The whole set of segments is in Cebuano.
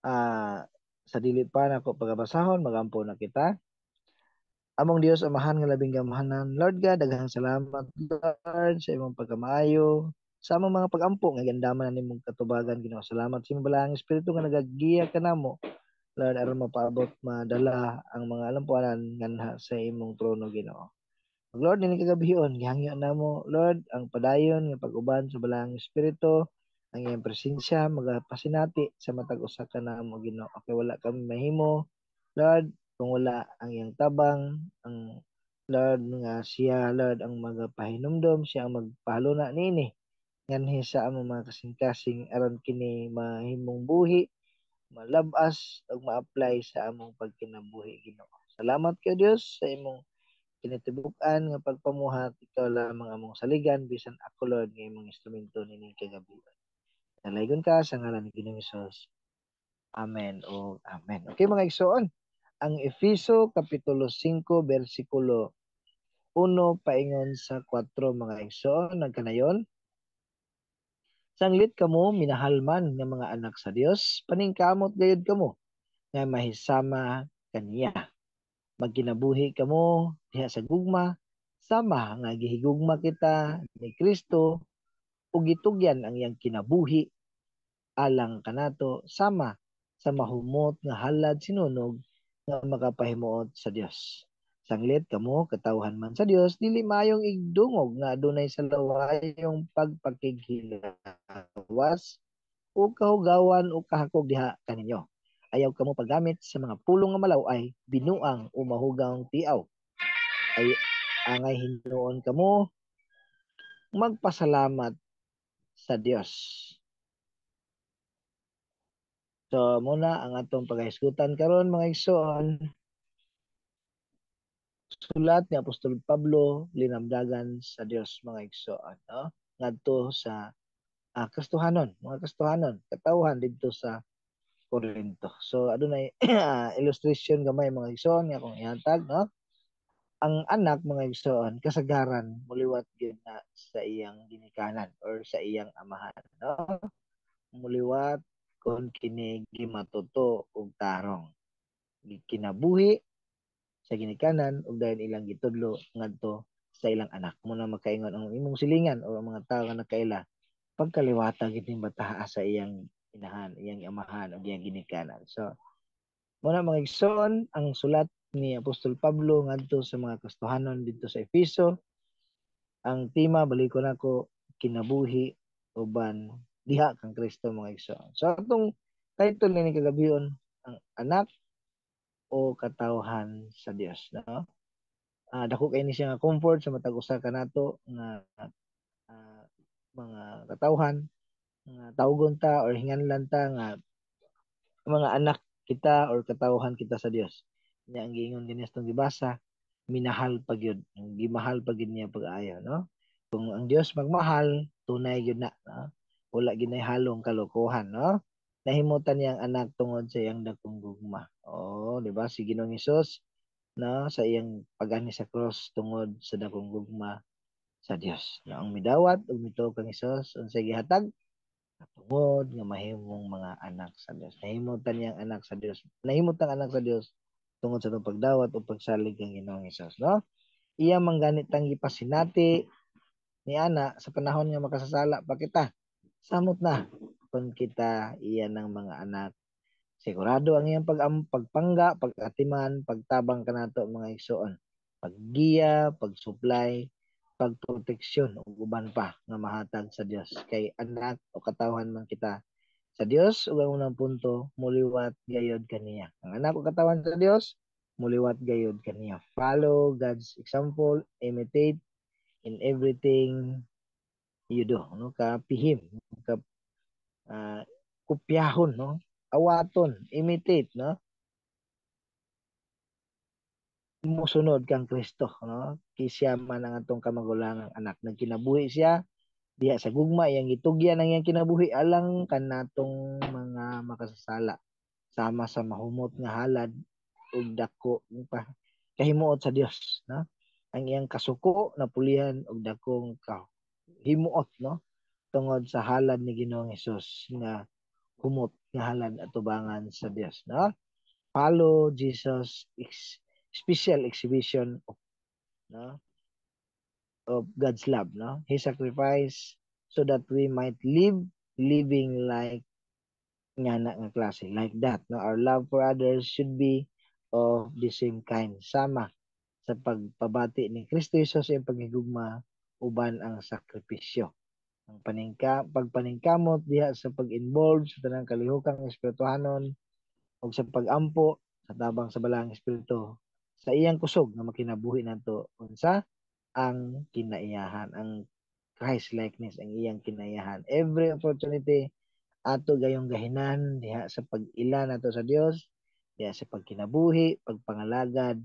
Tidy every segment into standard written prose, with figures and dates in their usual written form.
Sa dili pa nako pagabasahon, magampo na kita. Among Dios Amahan nga labing gamhanan, Lord God, daghang salamat, Lord, sa imong pagkamaayo, sa among mga pagampo nga giandaman na nimong katubagan, Ginoo. Salamat sa imong Balaang Espiritu nga nagagiya kanamo, Lord, aron mapaabot, madala ang mga alampuanan nganha sa imong trono, Ginoo. Lord, nining kagabion, gihangyo namo, Lord, ang padayon nga pag-uban sa Balaang Espiritu, ang iyang presensya magapasinati sa matag usa ka namo, Ginoo. Okay, wala kami mahimo, Lord, kung wala ang iyang tabang, ang Lord nga siya, Lord, ang magapahinumdom, siya ang magpahaluna niini nganhi sa among mga kasing-kasing aron kini mahimong buhi, malabas ug ma-apply sa among pagkinabuhi, Ginoo. Salamat kay Dios sa imong kinatibuk-an nga pagpamuhat. Ikaw lamang among saligan, bisan ako, Lord, nga imong instrumento nining kagabi. Dalaygon ka sa ngalan ni Ginoong Hesus. Amen o amen. Okay, mga igsoon, ang Efeso kapitulo 5 bersikulo 1 paingon sa 4, mga igsoon, nagkanayon. Sanglit kamo minahalman nga mga anak sa Dios, paningkamot gayud kamo nga mahisama kaniya. Magkinabuhi kamo diha sa gugma, sama nga gihigugma kita ni Kristo ug gitugyan ang iyang kinabuhi alang kanato sama sa mahumot nga halad sinunog nga makapahimuot sa Dios. Sanglit kamo katawhan man sa Dios, dili maayong igdungog nga adunay salawayong pagpakighilawas o kahugawan o kahakog diha kaninyo. Ayaw kamo paggamit sa mga pulong nga malaw-ay, binuang o mahugawng tiaw. Ay angay hinuon kamo magpasalamat sa Dios. So muna ang atong paghisgutan karon, mga igsoon, sulat ni Apostol Pablo linamdagan sa Dios, mga igsoon, no? Ngadto sa Kristohanon, mga Kristohanon, katawhan didto sa Corinto. So adunay illustration gamay, mga igsoon, nga akong ihatag, no? Ang anak, mga igsoon, kasagaran muliwat gyud na sa iyang ginikanan or sa iyang amahan, no? Muliwat kon kini gimatuto og tarong. Kinabuhi sa ginikanan ug dayon ilang gitudlo ngadto sa ilang anak. Muna makaingon ang imong silingan o ang mga tawo nga nakaila, pagkaliwata gid ning bata sa iyang inahan, iyang amahan ug iyang ginikanan. So muna, mga igsoon, ang sulat ni Apostol Pablo ngadto sa mga Kristohanon didto sa Efeso. Ang tema, balikon nako, kinabuhi uban diha kang Kristo, mga igsoon. So atong title ni kagabion, ang anak o katawhan sa Dios, no? Dako kay ni siya nga comfort sa matag usa kanato nga mga katawhan nga tawgon ta or hinganlan ta nga mga anak kita or katawhan kita sa Dios. Nya ang giingon dinhi atong gibasa, minahal pa gyud, gimahal pa gyud niya pag-ayo, no? Kung ang Dios magmahal, tunay gyud na, no? Wala gyud nay halong kalokohan, no? Nahimutan niyang anak tungod sa iyang dakong gugma. Oh, di ba? Si Ginoong Hesus, no, sa iyang pag-ani sa cross tungod sa dakong gugma sa Dios. No, ang midawat ug mituo kang Hesus, unsay gihatag? Tungod nga mahimong mga anak sa Dios. Nahimutan niyang anak sa Dios. Nahimutan anak sa Dios tungod sa atong pagdawat o pagsalig kang Ginoong Hesus, no? Iya man ganit tang gipasinati ni ana sa panahon nga makasasala pa kita. Samot na kung kita iya ng mga anak. Sigurado ang iyang pagpangga, pag-atiman, pagtabang kanato, mga igsoon. Paggiya, pagsupply, pagproteksyon ug uban pa nga mahatag sa Dios. Kay anak o katawhan man kita sa Dios ug ang unang punto, muliwat gayod kaniya. Ang anak o katawhan sa Dios, muliwat gayod kaniya. Follow God's example, imitate in everything you do, no? Kapihim, ka kopyahon, no? Awaton, imitate, no? Musunod kang Kristo, no? Kay siya man ang atong kamagulangang anak. Nagkinabuhi siya diha sa gugma, iyang gitugyan ang iyang kinabuhi alang kanatong mga makasasala, sama sa mahumot nga halad ug dako pa kahimuot sa Dios, no? Ang iyang kasuko napulihan og dakong kahimuot, no? Tungod sa halad ni Ginoong Hesus nga humot. Nga halad atubangan sa Dios, no? Follow Jesus' special exhibition of, no, of God's love, no? He sacrificed so that we might live, living like nga na nga klase, like that, no? Our love for others should be of the same kind, sama sa pagpabati ni Kristo Jesus sa iyang paghigugma uban ang sakripisyo, ang pagpaningkamot diha sa pag-involve sa tanang kalihokang espirituhanon ug sa pag-ampo sa tabang sa Balaang Espiritu sa iyang kusog nga makinabuhi nato unsa ang kinaiyahan, ang Christ likeness, ang iyang kinaiyahan. Every opportunity ato gayong gahinan diha sa pag-ila nato sa Dios, diha sa pagkinabuhi, pagpangalagad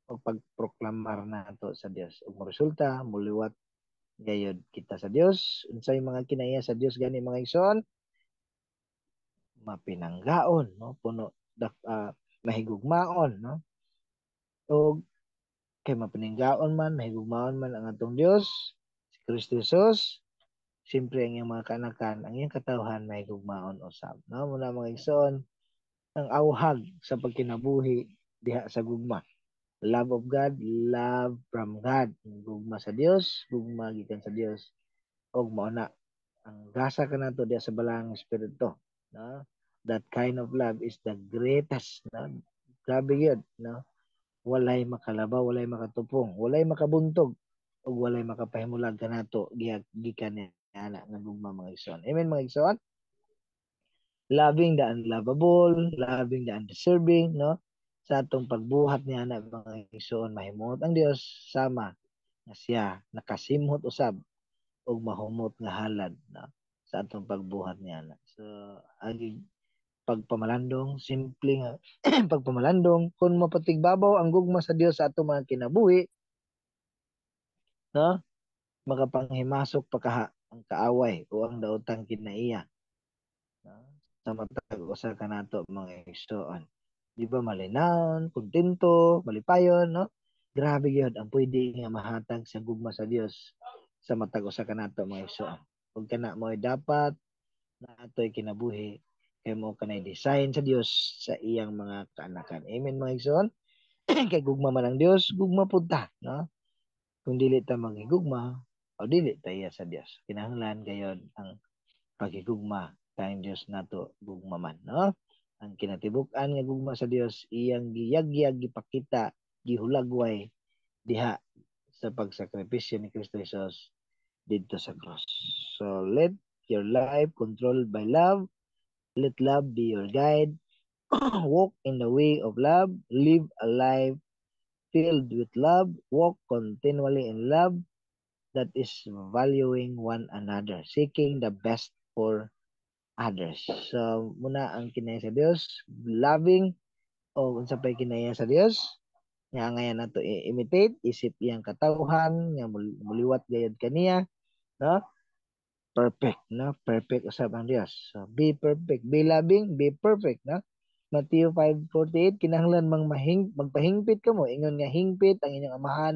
o pagproklamar nato sa Dios, ug moresulta muliwat gayod kita sa Dios. Unsay mga kinaiya sa Dios gani, mga igsoon? Mapinanggaon, no? Puno mahigugmaon, no? Og kay mapinanggaon man, mahigugmaon man ang atong Dios si Kristo Jesus, siyempre ang iyang mga kaanakan, ang iyang katawhan, mahigugmaon usab, no? Muna, mga igsoon, ang awhag sa pagkinabuhi diha sa gugma. Love of God, love from God. Gugma sa Dios, gugma gikan sa Dios. Og mao na ang gasa kanato diha sa Balaang Espiritu, no? That kind of love is the greatest, no? Grabe yun, no? Walay makalabaw, walay makatupong, walay makabuntog ug walay makapahimulag kanato gikan ni ana nga gugma, mga igsoon. Amen, mga igsoon. Loving the unlovable, loving the undeserving, no? Sa atong pagbuhat ni ana, mga igsoon, mahimuot ang Dios sama nga siya nakasimhot usab og mahumot nga halad, no? Sa atong pagbuhat ni ana. So agi pagpamalandong, simple nga pagpamalandong, kung mapatigbabaw ang gugma sa Dios sa atong mga kinabuhi, no? Makapanghimasok pa kaha ang kaaway o ang daotang kinaiya, no? Sa matag usa kanato, mga igsoon. Di ba malinawon, kontento, malipayon, no? Grabe gyud ang pwede nga mahatag sa gugma sa Dios sa matag usa kanato, mga igsoon. Ug kana mo'y dapat na ato'y kinabuhi kay mo kanay design sa Dios sa iyang mga kaanakan. Amen, mga igsoon. Kay gugma man ang Dios, gugma pud ta, no? Kung dili ta maghigugma, o dili ta iya sa Dios. Kinahanglan gayon ang paghigugma kay Dios nato gugma man, no? Ang kinatibuk-an nga gugma sa Dios iyang giyagyag, gipakita, gihulagway diha sa pagsakripisyo ni Kristo Jesus didto sa cross. So let your life controlled by love. Let love be your guide. Walk in the way of love. Live a life filled with love. Walk continually in love. That is valuing one another, seeking the best for others. So, muna ang kinaya sa Dios, loving o unsa pay kinaya sa Dios nga ngayon nato i-imitate isip iyang katawhan nga muliwat gayud kaniya, no? Perfect, no? Perfect usab ang Dios. So be perfect, be loving, be perfect, no? Matthew 5:48, kinahanglan mang magpahingpit kamo ingon nga hingpit ang inyong Amahan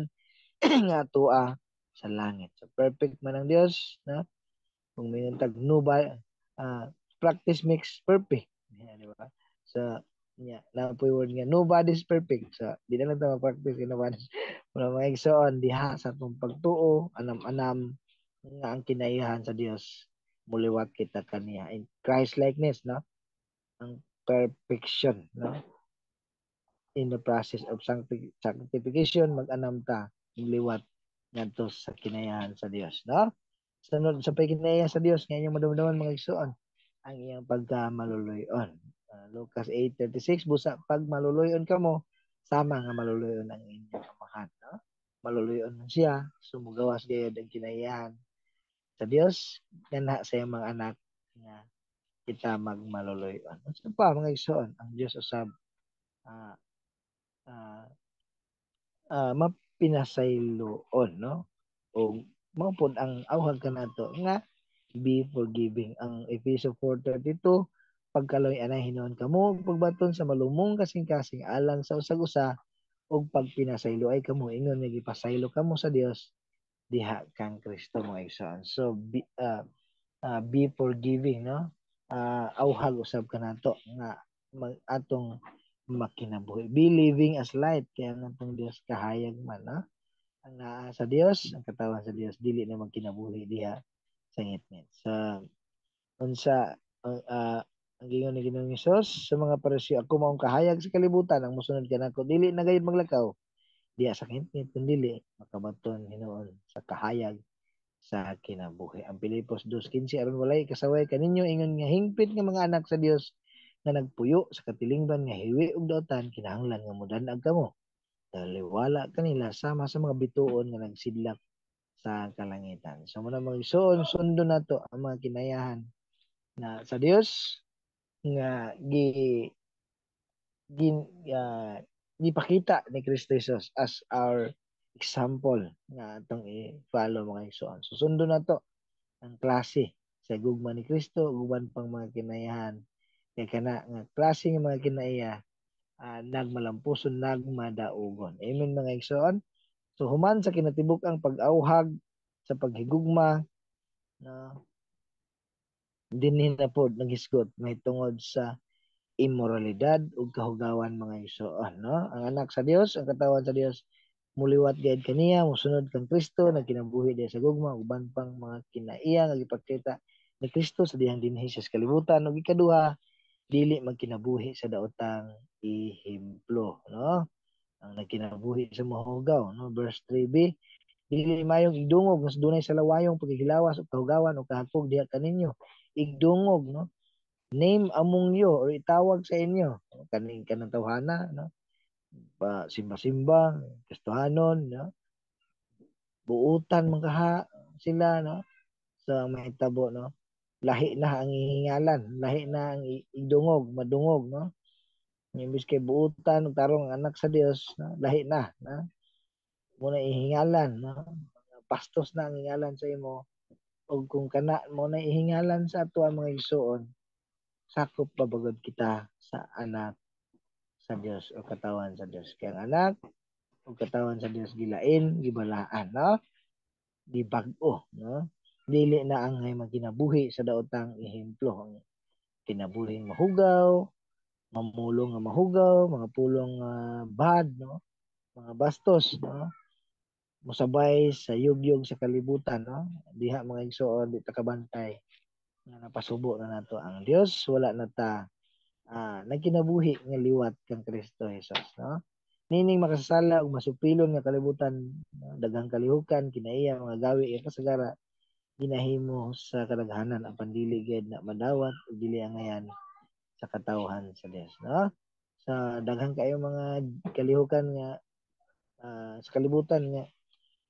nga tua sa langit. So perfect man ang Dios, no? Kung mingon tag no ba, practice makes perfect. Yeah, di ba? So nya na po word nga nobody's perfect. So di na lang ta mag-practice kay nobody's. Wala, mga igsoon, diha sa atong pagtuo, anam-anam nga ang kinaiyahan sa Dios muliwat kita kaniya in Christ likeness, no? Ang perfection, no? In the process of sanctification, mag-anam ta muliwat ngadto sa kinayahan sa Dios, no? Sunod sa pagkinaya sa Dios nga inyong madumduman, mga igsoon, ang iyang pagkamaluluyon. Lucas 8:36, busa pag maluluyon kamo sama nga maluluyon ang inyong Amahan, no? Maluluyon man siya, sumugawas gayud ang kinayahan sa Dios kana sa iyang mga anak nga kita magmaluluyon. Unsa pa, mga igsoon? Ang Dios usab mapinasayloon, no? O mao pod ang awhag kanato nga be forgiving. Ang Efeso 4:32, pagkaluoy anay hinuon kamo pagbaton sa malumong kasing-kasing alang sa usag-usa ug pagpinasaylo ay kamo ingon nga gipasaylo kamo sa Dios diha kang Kristo, mga igsoon. So be forgiving, no? Auhag usab kanato nga atong makinabuhi. Be living as light, kaya nga atong Dios kahayag man, no? Ang naa sa Dios, ang katawan sa Dios, dili na magkinabuhi diha sa ngitngit. Sa unsa ang giingon ni Ginoong Hesus sa mga Pariseo, "Ako maong kahayag sa kalibutan, ang mosunod kanako dili na gayud maglakaw diha sa ngitngit kun dili makabaton hinuon sa kahayag sa kinabuhi." Ang Pilipos 2:15, aron walay kasaway kaninyo ingon nga hingpit nga mga anak sa Dios nga nagpuyo sa katilingban nga hiwi ug daotan, kinahanglan nga mudan-ag kamo taliwala kanila sama sa mga bituon nga nagsidlak sa kalangitan. So muna, mga igsoon, sundon nato ang mga kinayahan na sa Dios nga gi gin gipakita ni Kristo Jesus as our example nga atong i-follow, mga igsoon. So sundon nato ang klase sa gugma ni Kristo ug uban pang mga kinayahan, kay kana nga klase nga mga kinaiya nagmalampuson, nagmadaugon. Amen, mga igsoon. So human sa kinatibuk ang pag-auhag sa paghigugma na dinhi na pod naghisgot mahitungod sa immoralidad ug kahugawan, mga igsoon, no? Ang anak sa Dios, ang katawan sa Dios, muliwat gayud kaniya, mosunod kang Kristo, nagkinabuhi diha sa gugma, uban pang mga kinaiya nga gipakita ni Kristo sa dihang dinhi sa kalibutan. Ug ikaduha, dili magkinabuhi sa daotang ehemplo, no? Ang nagkinabuhi sa mahugaw, no? Verse 3b, dili mayong igdungog nga dunay sa lawayong paghilawas o kahugawan o kahapog diha kaninyo. Igdungog, no? Name among you or itawag sa inyo kaning kanang tawhana, no? Pa simba-simba, Kristohanon, no? Buutan man kaha sila, no? Sa mahitabo, no, lahi na ang ihingalan, lahi na ang igdungog, madungog, no? Imbis kay buutan ug tarong anak sa Dios, no? Lahi na, no? Muna ihingalan, no? Pastos na ang hingalan sa imo. Ug kung kana mo na ihingalan sa ato ang mga igsuon, sakop pa bagod kita sa anak sa Dios o katawan sa Dios? Kaya ang anak o katawan sa Dios gilain, gibalaan, no? Gibag-o, no? Dili na angay magkinabuhi sa daotang ehemplo, ang kinabuhing mahugaw, mamulong nga mahugaw, mga pulong bad, no? Mga bastos, no? Musabay sa yugyog sa kalibutan, no? Diha, mga igsoon, di ta kabantay nga napasubo na nato ang Dios, wala na ta nagkinabuhi nga liwat kang Kristo Jesus, no? Nining makasasala ug masupilon nga kalibutan, no? Daghang kalihukan, kinaiya, mga gawi nga kasagara ginahimo sa kadaghanan apan dili gyud na madawat ug dili angayan sa katawhan sa Dios, no? Sa daghan kayo mga kalihukan nga sa kalibutan nga,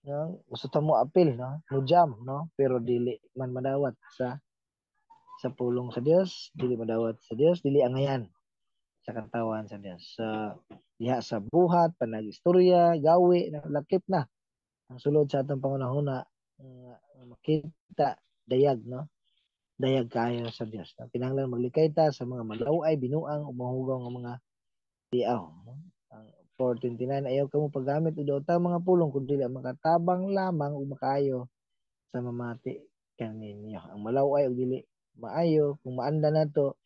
no, gusto ta mo apil, no, mo jam, no, pero dili man madawat sa pulong sa Dios, dili madawat sa Dios, dili angayan sa katawan sa Dios. Sa diha sa buhat, panagistorya, gawi, na lakip na ang sulod sa atong pangunahuna nga makita dayag, no? Dayag kaayo sa Dios. No? Kinahanglan maglikay ta sa mga malaway, binuang ug mahugaw nga mga tiaw, no? Ang 4:29, ayaw kamo paggamit og daotang mga pulong kun dili makatabang lamang ug makaayo sa mamati kaninyo. Ang malaway ug dili maayo, kung maanda nato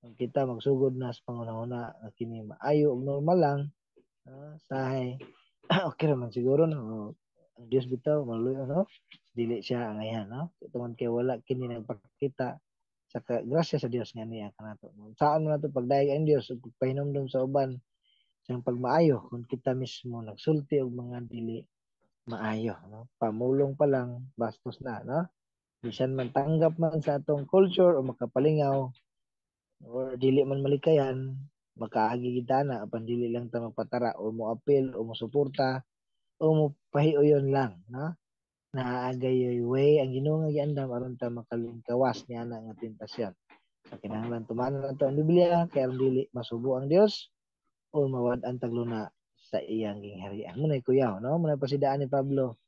ang kita magsugod na sa pangunahuna nga kini maayo ug normal lang, sahay okay raman siguro, no? Ang Dios bitaw maluoy, no? Dili siya angayan, no? Tungod kay wala kini nagpakita sa grasya sa Dios nga niya kanato. Saan mo nato pagdayeg ang Dios ug pagpahinumdom sa uban sa pagmaayo kung kita mismo nagsulti og mga dili maayo, no? Pamulong pa lang, bastos na, no? Bisan man tanggap man sa atong culture o makapalingaw or dili man malikayan, makaagi kita na, apan dili lang ta magpatara o mo appeal o mo suporta o mo pahiuyon lang, no? Naagay way ang Ginoo nga giandam aron ta makalingkawas niya na nga tentasyon. Sa kinahanglan tumanon nato ang Biblia kay aron dili masubo ang Dios o mawad-an tagluna sa iyang gingharian. Munay kuyaw, no? Munay pasidaan ni Pablo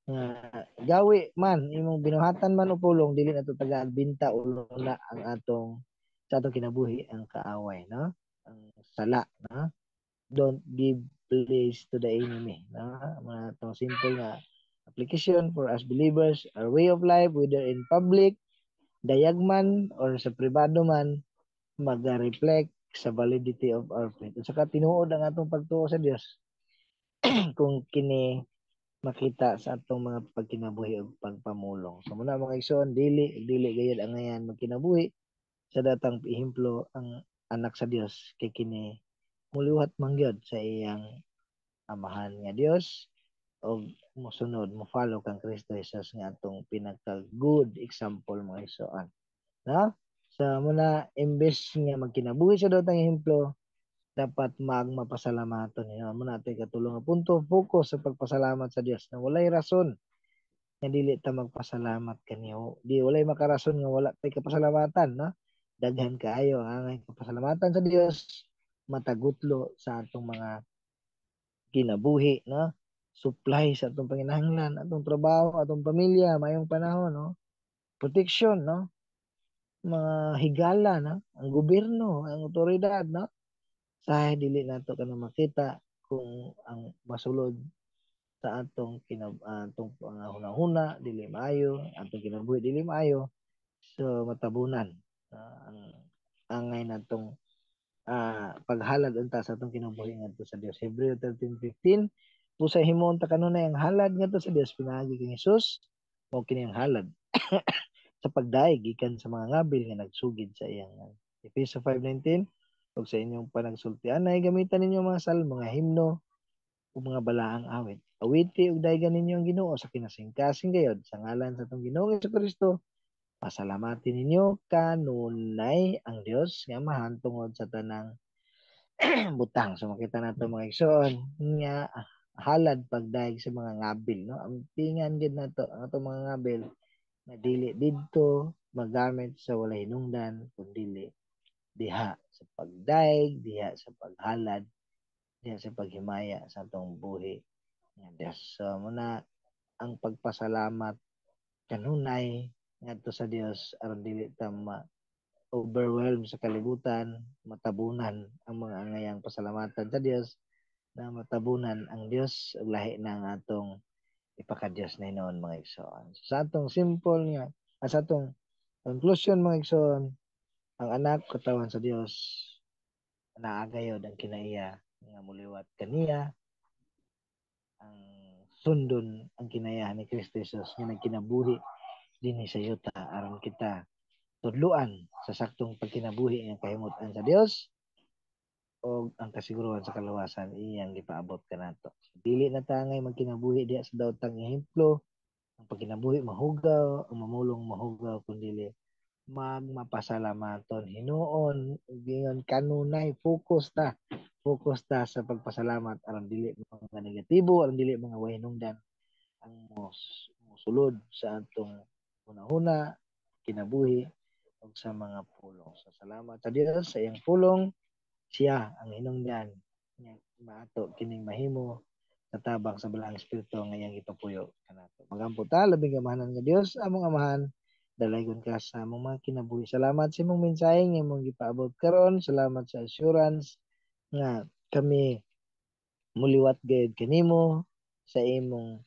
nga gawi man imong binuhatan man o pulong, dili nato tagaan binta o luna ang atong sa atong kinabuhi ang kaaway, no? Ang sala, no? Don't give place to the enemy, no? Mga atong simple nga application for us believers, our way of life, whether in public Dayag man or sa pribado man, maga-reflect sa validity of our faith. At saka tinuod ang atong pagtuo sa Dios kung kini makita sa atong mga pagkinabuhi ug pagpamulong. So muna, mga igsoon, dili dili gayud angayan magkinabuhi sa daotang ehemplo ang anak sa Dios kay kini muliwat man gyud sa iyang Amahan nga Dios og mosunod, mo follow kang Kristo Jesus nga atong pinaka good example, mga igsoon. No? So muna, imbes nga magkinabuhi sa daotang ehemplo, dapat magmapasalamaton niyo. Muna natin katulong nga punto, focus sa pagpasalamat sa Dios na walay rason nga dili ta magpasalamat kaniyo. Di walay makarason nga wala tay kapasalamatan, no? Daghan kaayo ang angay kapasalamatan sa Dios, matagutlo sa atong mga kinabuhi, no? Supply sa atong panginahanglan, atong trabaho, atong pamilya, mayong panahon, no? Protection, no? Mga higala, no? Ang gobyerno, ang otoridad, no? Sa dili nato kana makita kung ang masulod sa atong atong hunahuna dili maayo, atong kinabuhi dili maayo, so matabunan ang angay natong paghalad unta sa atong kinabuhi ngadto sa Dios. Hebreo 13:15, "Pusay himuon ta kanunay ang halad ngadto sa Dios pinaagi kang Hesus, mao kini ang halad sa pagdayeg gikan sa mga ngabil nga nagsugid sa iyang." Efeso 5:19, "Ug sa inyong panagsultianay gamitan ninyo mga salmo, mga himno ug mga balaang awit. Awiti ug daygan ninyo ang Ginoo sa kinasingkasing gayod sa ngalan sa atong Ginoong Kristo. Pasalamati ninyo kanunay ang Dios nga Amahan tungod sa tanang butang." So makita nato, mga igsoon, nga halad pagdayeg sa mga ngabil, no? Ang tingan gid nato ang atong mga ngabil nga dili didto magamit sa walay hinungdan kun dili diha sa pagdayeg, diha sa paghalad, diha sa paghimaya sa atong buhi nga Dios. So muna ang pagpasalamat kanunay ngadto sa Dios aron dili ta ma overwhelm sa kalibutan, matabunan ang mga angayang pasalamatan sa Dios, na matabunan ang Dios ug lahi na ang atong ipakadiyos na hinuon, mga igsoon. So, sa atong simple nga, sa atong conclusion, mga igsoon, ang anak katawan sa Dios naa gayod ang kinaiya nga muliwat kaniya, ang sundon ang kinaiya ni Kristo Jesus nga nagkinabuhi dinhi sa yuta aron kita tudluan sa saktong pagkinabuhi nga kahimut-an sa Dios o ang kasiguruhan sa kaluwasan iyang gipaabot kanato. Dili na ta angay magkinabuhi diha sa daotang ehemplo, ang pagkinabuhi mahugaw, ang mamulong mahugaw, kun dili magmapasalamaton hinuon giingon kanunay. Focus ta sa pagpasalamat aron dili mga negatibo, aron dili mga way hinungdan ang mosulod sa atong hunahuna, kinabuhi ug sa mga pulong. So salamat sa Dios sa iyang pulong. Siya ang hinungdan nga maato kining mahimo sa tabang sa Balaang Espiritu nga iyang ipapuyo kanato. Magampo ta. Labing gamahanan nga Dios, among Amahan, dalaygon ka sa among mga kinabuhi. Salamat sa imong mensahe nga imong gipaabot karon. Salamat sa assurance nga kami muliwat gayud kanimo sa imong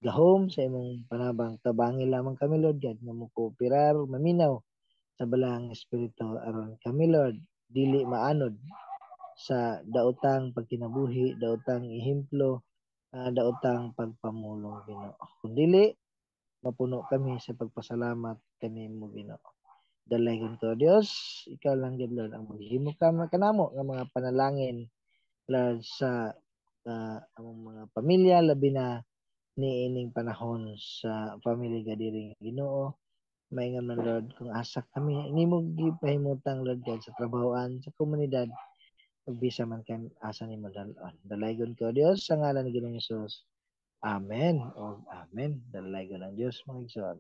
gahom, sa imong panabang. Tabangi lamang kami, Lord God, nga mo kooperar, maminaw sa Balaang Espiritu aron kami, Lord, dili maanod sa daotang pagkinabuhi, daotang ehemplo, daotang pagpamulong, Ginoo. Kun dili mapuno kami sa pagpasalamat kanimo, Ginoo. Dalaygon ko, Dios, ikaw lang gid, Lord, ang maghimo ka kanamo nga mga panalangin, Lord, sa among mga pamilya, labi na niining panahon sa family gathering, Ginoo. Maingon man, Lord, kung asa kami nimo gipahimutang, Lord God, sa trabahoan, sa komunidad, pagbisa man kami asa nimo dal-on. Dalaygon ko, Dios, sa ngalan ni Ginoong Hesus. Amen. O amen. Dalaygon ang Dios, mga igsoon.